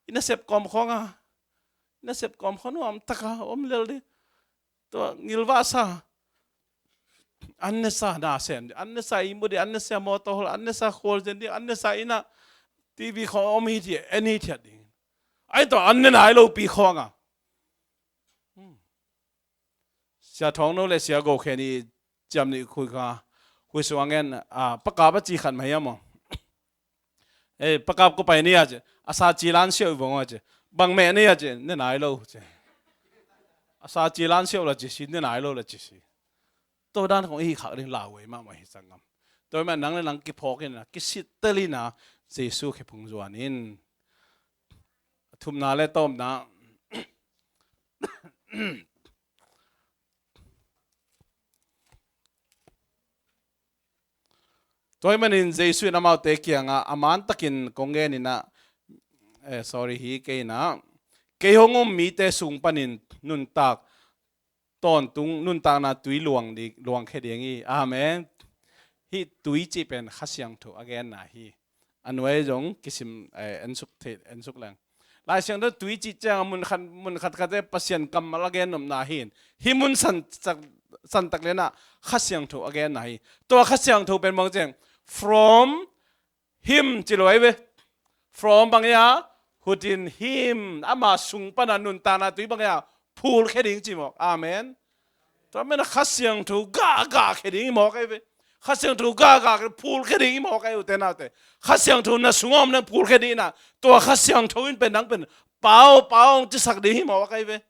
I nasep kawm khawng a, i nasep kawm khawng nuam taka om lel ding. Tua gilvahsa, an nesa na sem ding, an nesa i mu ding, an nesa mawtaw hol, an nesa khual zen ding, an nesa in a TV khawng om hithiat, en hithiat ding. Ahi tua an ne nai lopi khawng a. Hmm. Sia Thawng No le Sia Go Khen i ciam nih khui kha, khui suang en, a, Pa Kap a ci khat mah hiam maw. Eh, Pa Kap, kua pai ni a ci. A sa ci lan siau i vong a ci. Bang meh ni a ci. Ne nai lo ci. A sa ci lan siau la ci si, ne nai lo la ci si. Tua dan khong i hi khak ding lauhuai mahmah hi, sanggam. Tua ahih manin nang le nang kiphawk in a, kisittel in a, Jesu khe phung zuan in. Thumna le tawpna. Tua ahih manin Jesu in amaute kiangah a man takin kong gen in a, eh, sorry, hi kei in a, kei hong um mite sung panin nuntak tawntung, nuntakna tui luang ding, luangkhia ding hi. Amen. Hih tui cih pen Kha Siangtho a genna hi. A nuai zong kisim, eh, en suk thei, en suk leng. Lai Siangtho tui cih ciang a mun khat, mun khat khat te Pasian kammal a gen nopna hi in. Hih mun san tak, san tak le in a Kha Siangtho a genna hi. Tua Kha Siangtho pen bang ciang, from him ci lo ahi ve. From bang hi a, hutin him, ama sung pana nuntakna tui bang hi a, phulkhia ding ci mawk. Amen. Tua ahih manin a Kha Siangtho gah, gahkhia ding hi mawk ahi ve. Kha Siangtho gah, gahkhia, phulkhia ding hi mawk ahi, ute naute. Kha Siangtho na sungah om leng phulkhia ding in a, tua Kha Siangtho in pen nang pen Pa aw, Pa aw hong cisak ding hi mawk ahi ve.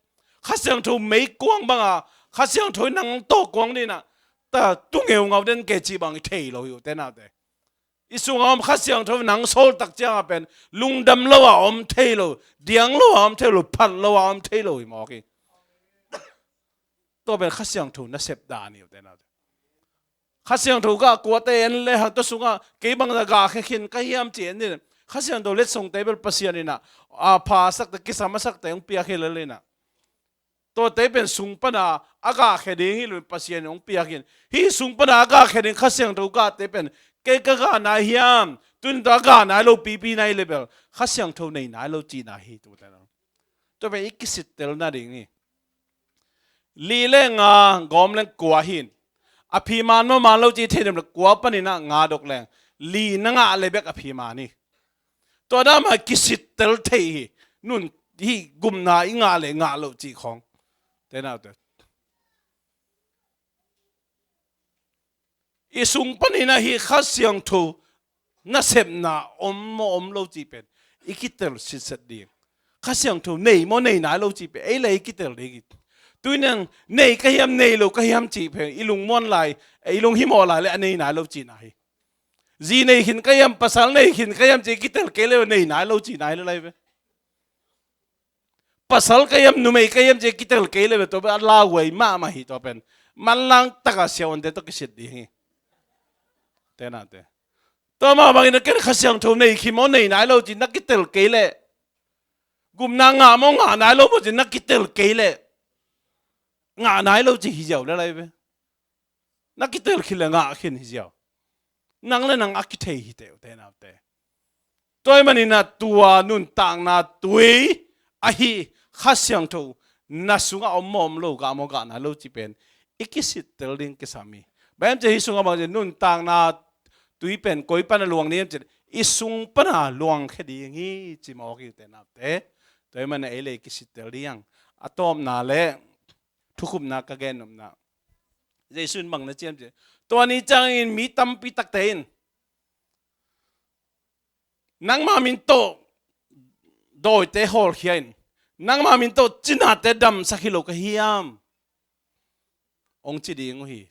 Kha Siangtho meikuang bang a, Kha Siangtho in nang tawh kuang ding in a, ta tu ngeungau den kei cih bang i thei lo hi, ute naute. I sungah om Kha Siangtho nang sawl tak ciang a pen lungdam lo a om thei lo, diang lo a om thei lo, phat lo a om thei lo hi mawk hi. Tua pen Kha Siangtho nasep dan hi, ute naute. Kha Siangtho gah kuate en le hang, tua sungah kei bangzah gahkhia khin ka hiam ci en in. Kha Siangtho letsongte bel Pasian in a, a pha a sakte, kisam a sakte hong piak hi lel in a. Tuate pen sung pana a gahkhia ding hi lo, Pasian in hong piak in. Hih sung pana a gahkhia ding Kha Siangtho gahte pen kei ka gah nai hiam? Tuni tua a gah nai lo pipi na hi le bel Kha Siangtho nei nai lo cihna hi, ute naute. Tua pen i kisittel nading hi. Li le nga gawm leng kua hi in. A phi man maw man lo cih thei dem le kua panin a nga dok leng li na ngah le bek a phi man hi. Tua dan mah kisittel thei hi. Nun hih gupna i ngah le ngah loh cih khawng. Te naute. I sung panin a hih Kha Siangtho nasepna om maw om lo cih pen i kitel sitset ding. Kha Siangtho nei maw nei nai lo cih pen ei le ei kitel ding hi. Tuni in nei ka hiam nei lo ka hiam cih pen i lungmuan lai, i lunghimawh lai le a nei nai lo cihna hi. Zi nei khin ka hiam, pasal nei khin ka hiam ci kitel kei le, nei nai lo ci nai lo lai ve. Pasal ka hiam, numei ka hiam ci kitel kei le ve, tua bel a lauhuai mahmah hi tua pen. Manlang taka siavuante tawh kisit ding hi. Te nate. Tua mah bangin a ken Kha Siangtho nei khin maw, nei nai lo ci na kitel kei le, gupna ngah maw, ngah nai lo maw ci na kitel kei le, ngah nai lo ci hi ziau le lai ve. Na kitel khin le ngah khin hi ziau. Nang le nang a kithei hi teh, ute naute. Tua ahih manin a tua nuntakna tui ahi Kha Siangtho na sungah om maw om lo, gah maw gah nai lo ci pen i kisittel ding kisam hi. Bang hiam cih leh hih sungah bang ci, nuntakna tui pen koi pana luang ding hiam cih leh i sung pana luangkhia ding hi ci mawk hi, ute naute. Tua ahih manin ei le ei kisittel ding hi hang. A tawpna le thukhupna ka gen nopna, Jesu in bang na ci hiam cih leh, tua ni ciangin mi tampi takte in nangma min tawh dawite hawlkhia in, nangma min tawh cinate damsak hi lo ka hiam, hong ci ding uh hi.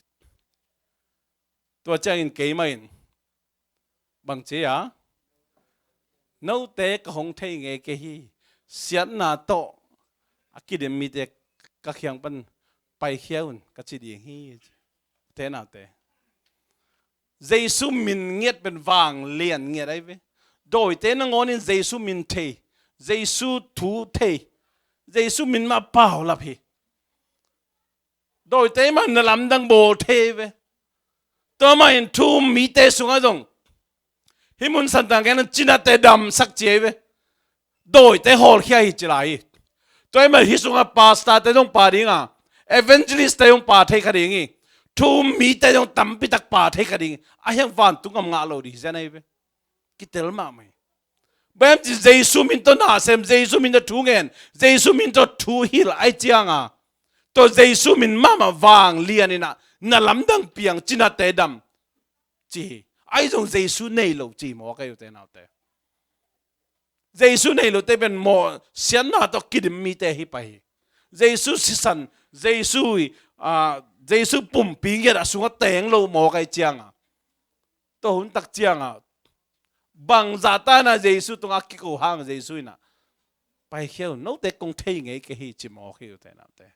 Tua ciangin keimah in bang ci a, note ka hong thei ngei kei hi. Siatna tawh a kidim mite ka kiang pan paikhia un ka ci ding hi. Ute naute, Jesu min ngiat pen vanglian ngiat ahi ve. Dawite nangawnin Jesu min thei, Jesu thu thei, Jesu min mah paulap hi. Dawite mah na lamdang bawl thei ve. Tua mah in thu um mite sungah zong hih mun santang kei nan cinate damsak ci ahi ve. Dawite hawlkhia hi ci lai hi. Tua ahih manin hih sungah pastorte zong pha ding a, evangelistte zong pha thei kha ding hi. Thu um mite zong tampi tak pha thei kha ding hi. Ahi hang vantung gam ngah lo ding hi zen ahi ve. Kitel mahmah hi. Bang hiam cih leh Jesu min tawh na sem, Jesu min tawh thu ngen, Jesu min tawh thu hilh ahih ciangin, tua Jesu min mahmah vanglian in a, na lamdang piang, cinate dam ci hi. Ahi zong Jesu nei lo ci mawk ahi, ute naute. Jesu nei lote pen maw, siatna tawh kidim mite hi pah hi. Jesu sisan, Jesu i, ah, Jesu pumpi ngiat a sungah teng lo mawk ahih ciangin, tua hun tak ciangin bangzah ta in a Jesu tungah kiko hang Jesu in a, paikhia un, note kong thei ngei kei hi ci mawk hi, ute naute.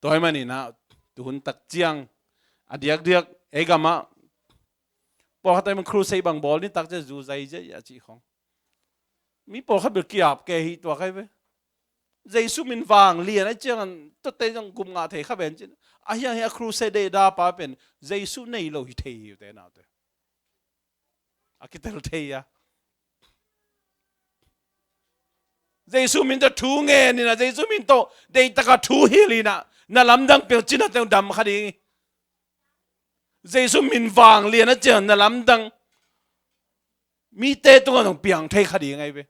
Tua ahih manin a, tu hun tak ciang a diakdiak ei gamah pawlkhat in crusade bang bawl ni tak ciang zu zai zai a cih khong, mi pawlkhat bel ki-ap kei hi tuak ahi ve. Jesu min vanglian ahih ciangin tuate zong gum ngah thei kha ven cin. Ahi hang hi a crusade dapa pen Jesu nei lo hi thei hi, ute naute. A kitel thei a. Jesu min tawh thu ngen in a, Jesu min tawh deihtak a thu hilh in a, na lamdang piang, cinate dam kha ding hi. Jesu min vanglian ahih ciangin na lamdang mite tungah zong piang thei kha ding ahi ve.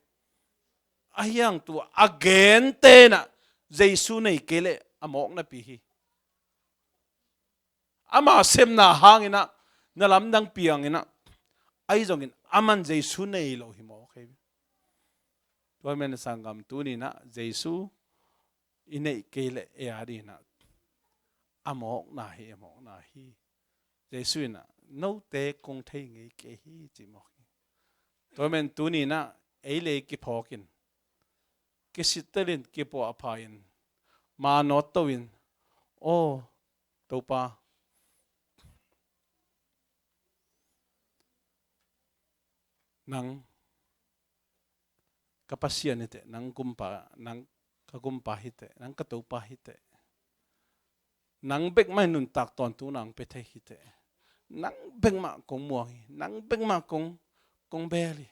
Ahi hang tua a gente in a Jesu nei kei leh a mawk napi hi. Ama semna hangin a, na lamdang piang in a, ahi zongin aman Jesu nei lo hi mawk hi. Tua ahih manin sanggam, tuni in a Jesu i neih kei leh ei a dingin a, a mawkna hi, a mawkna hi. Jesu in a, note kong thei ngei kei hi ci mawk hi. Tua ahih manin tuni in a ei le ei kiphawk in, kisittel in, kipuahpha in, manawt to in, aw Topa, nang ka Pasian hi teh, nang kumpa, nang ka kumpa hi teh, nang ka Topa hi teh. Nang bek mah in nuntak tawntungna hong pia thei hi teh. Nang bek mah kong muang hi, nang bek mah kong, kong bel hi.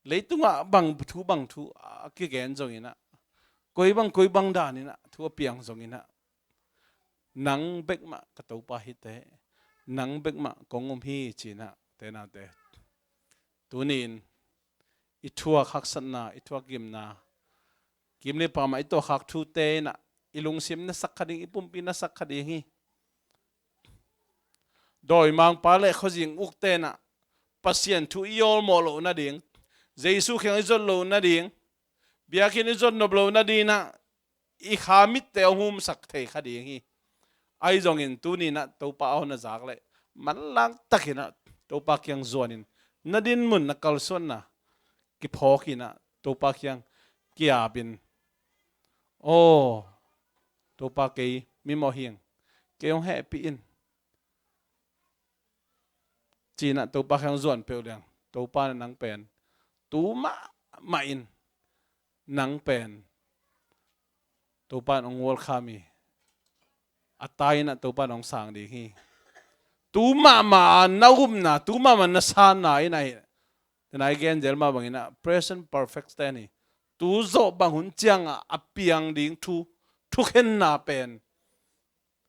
Leitungah bang thu bang thu a kigen zongin a, koi bang koi bang danin a thu a piang zongin a, nang bek mah ka Topa hi teh, nang bek mah kong um hi ci-in a, ute naute. Tuni in i thuak haksatna, i thuak gimna, kim le pam a i tawh khak thute in a, i lungsim na sak kha ding, i pumpi na sak kha ding hi. Dawimangpa le khuazing ukte in a, Pasian thu i awlmawh loh nading, Jesu kiang i zot loh nading, biakinn i zot nop loh nading in a, i kha mitte hong humsak thei kha ding hi. Ahi zongin tuni in a Topa a hong na zak leh, manlang takin ah Topa kiang zuanin, na dinmun, na kalsuanna kiphawkin ah Topa kiang kiapin, "Aw Topa, kei mimawh hing, kei hong hehpih in," ci-in ah Topa kiang zuan peuh leng, Topa in ah nang pen tu mahmah in, nang pen Topa in hong welcome hi. A tai-in ah Topa in hong sang ding hi. Tu mahmah na upna, tu mahmah na sanna in ah hi. Tena i gen zel mah bangin ah present perfect tense hi. Tu zawh bang hun ciangah a piang ding thu, thukhenna pen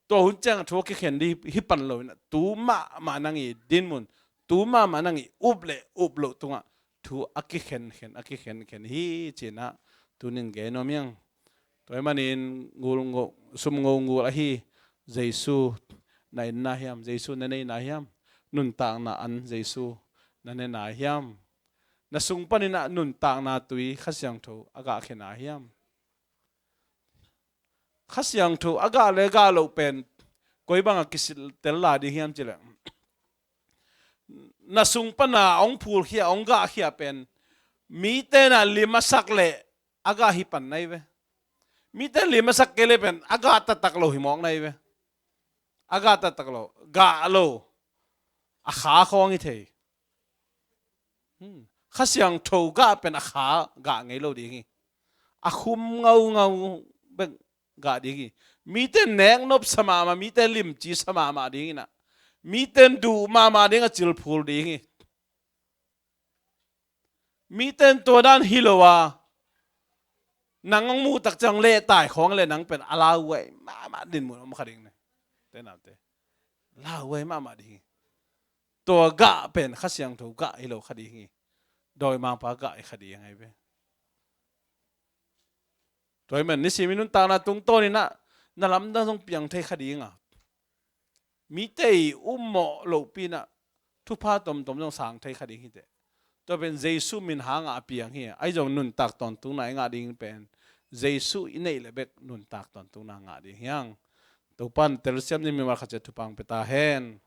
tua hun ciangah thu a kikhen ding hi pan lo in ah, tu mahmah nang i dinmun, tu mahmah nang i up le up loh tungah thu a kikhenkhen, a kikhenkhen hi ci-in ah tunin gen nuam ing. Tua ahih manin ngul ngo, sum ngo ngul ahi Jesu na enna hiam, Jesu na neina hiam? Nuntakna an Jesu na nena hiam? Na sung panin ah nuntakna tui Kha Siangtho a gahkhia na hiam? Kha Siangtho a gah le gah loh pen koi bangah kisil tel lai ding hiam cih leh, na sung pana hong phulkhia, hong gahkhia pen mite in ah lim a sak leh a gah hi pan na hi ve. Mite in lim a sak kei leh pen a gah taktak lo hi mawk na hi ve. A gah taktak lo, gah lo, a kha khawng hi thei. Hmm. Kha Siangtho gah pen a kha gah ngei lo ding hi. A khum ngaungau bek gah ding hi. Mite in neknop sa mahmah, mite in limci sa mahmah ding in ah, mite in duh mahmah ding a cilphul ding hi. Mite in tua dan hi lo a, nang hong muh tak ciang lehtai khawng leh nang pen a lauhuai mahmah dinmun om kha ding ne. Te naute, lauhuai mahmah ding hi. Tua gah pen Kha Siangtho gah hi lo kha ding hi. Dawimangpa gah hi kha ding hi ve. Tua ahih manin nisim i nuntakna tungtawnin ah na lamdang zong piang thei kha ding a, mite i ummawh lohpi-in ah thupha tomtom zong sang thei kha ding hi teh. Tua pen Jesu min hangah a piang hi. Ahi zong nuntak tawntungna i ngah ding pen Jesu i neih leh bek nuntak tawntungna ngah ding hi hang. Topa in telsiam ding mimal khat ciat thupha hong pia ta hen.